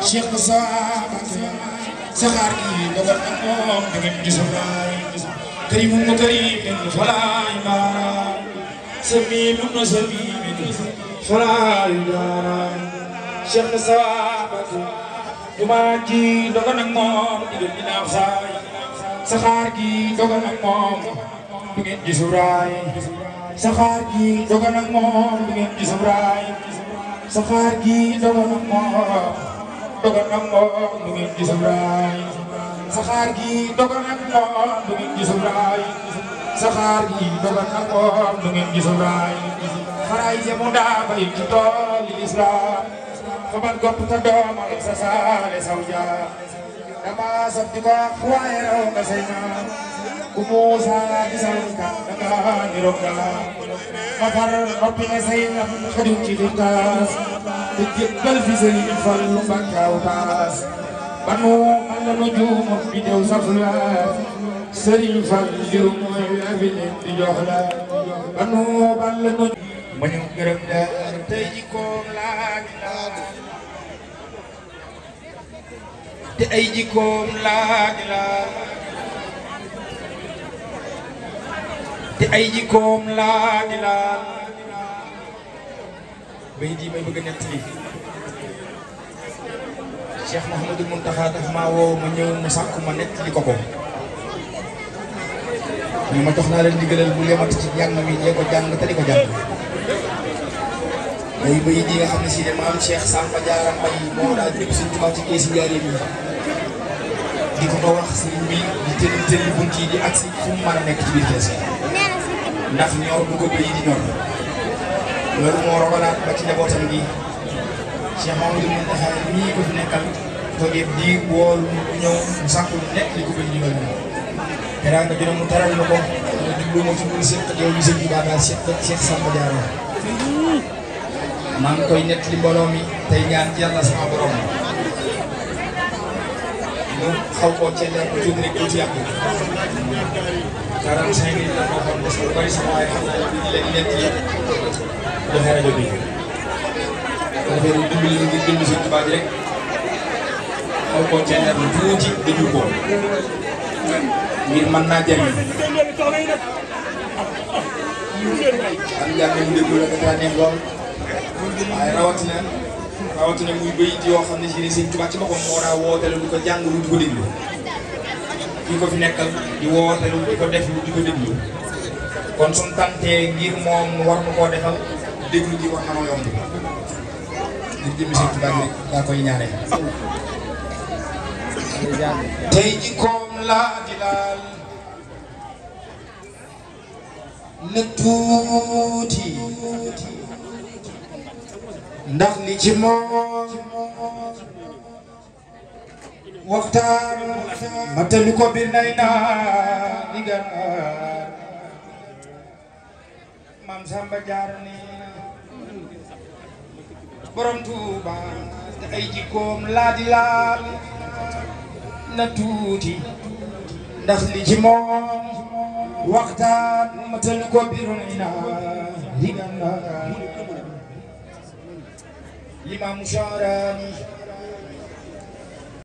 Cheikh Moussa saxaar gi dogal na moom da ngeen gisal waay karimu mu karim falaay baara samimu no samimu falaay baara Cheikh Moussa jumaa ji dogal na moom digal dina saay saxaar gi dogal na moom du ngeen gisal waay saxaar gi dogal na moom du ngeen gisal waay saxaar gi dogal na moom dogal na moom du ngeen gisal waay saxaar gi dogal na moom du ngeen gisal waay saxaar gi dogal na moom du ngeen gisal waay xaraay jemu daa bay ci tool islam xamal gopp ta doomal sa saale saw jaar dama sab di ko waaye raw nga say maam ku Muusa gisal ka danga niroog dala ma far noppi nga say ngam xadim ci di kaas te jébbal fi Sëriñ Fallu Mbàkkaaw taas banu man la nu juum bi dew safla Sëriñ Fallu mooy la fi leen di jox la banu man la nu ma ñu gërëm la tey jikkoom laaj te ay jikkoom laaj la te ay jikkoom laaj la bay di may bëgg a nettali Cheikh Mouhamadou Mountakha daf maa woo ma ñëw mu sàkku ma nettali ko ko ñu ma jox naa leen digalal bu lemati ci jàng mi ñee ko jàng te di ko jàng ay bay di nga xam ne si ne maam Cheikh Samba Diarra Mbaye moo daa jëpp Sëriñ Tuubaa ci keesi jaaree bi di ko wax sëriñ bi di tëli bunt yi di agsi fu mu mën a nekk ci biir kees ndax ñor bu ko bëy di ñor loolu moo rogalaat ba ci njabootam gi Cheikh Mamadou Mountakha mii ko fi nekkal toogee di wool ñëw mu sàkku nekk li ko bëy di ñor teraa nga jone mu teral na ko nga jublu moo ci bul seq yow li sëñ bi daal Cheikh Samba Diarra maa ngi koy nett li mbooloo mi tey ñaan ci Yàlla sama borom mu xaw koo ceelee ko tuuti rek tuuti yàqu 45 minutes la moo xam des lu bari sama waaye xam naa ne léegi nett yi joxe rajo bi affaire yi dimbali ngir dimbali Sëñ Tuubaa ji rek xaw koo ceelee lu tuuti dëju ko ngir mën naa jëriñ am jàmm mu déglu la nga neex lool waaye rawatina muy bayit yoo xam ne si ne Sëñ Tuubaa ci boppam moo daa woote lu di ko jàng lu di ko déglu kii ko fi nekkal di woote lu di ko def lu di ko déglu kon suñ tantee ngir moom war na koo defal déglu gi war na ma yomb ngir jëmmi Sëñ Tuubaa rek daa koy ñaanee tey ji koom laa di laal na tuuti ndax li ci moom waxtaan matalu ko bir nay naa di gànnaar Maam Samba Diarra ni borom Tuuba te ay jikkoom laa di laal na tuuti ndax li ci moom waxtaan matalu ko bir nay naa di gànnaar Limaamu Sha'raani